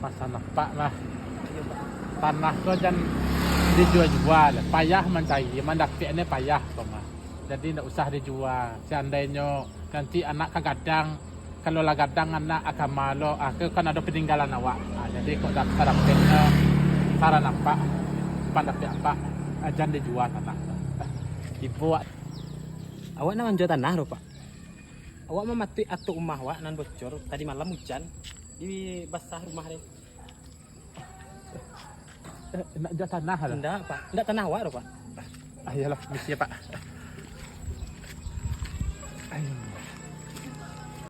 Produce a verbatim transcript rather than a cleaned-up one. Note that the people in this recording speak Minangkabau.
Masa nampak lah. Tanah ko jan dijua-jua lah. Payah mancari, mandapeknyo payah ko mah. Jadi ndak usah dijua. Seandainyo nanti anak ka gadang, kalau lah gadang anak agama lo, ah, ko kan ado paninggalan awak. Ah, jadi kok dak sadapeknyo, sara nampak, pandapek apak, ah, jan dijua tanah. Ibo. Awak nak manjua tanah tu, Pak? Awak mamatuik atok umah awak nan bocor tadi malam ujan, di basah rumah deh. Eh, nak jua tanah lah. Ndak, Pak. Ndak tanah awak tu, Pak. Ah, iyolah, misi ya, Pak. Ayo.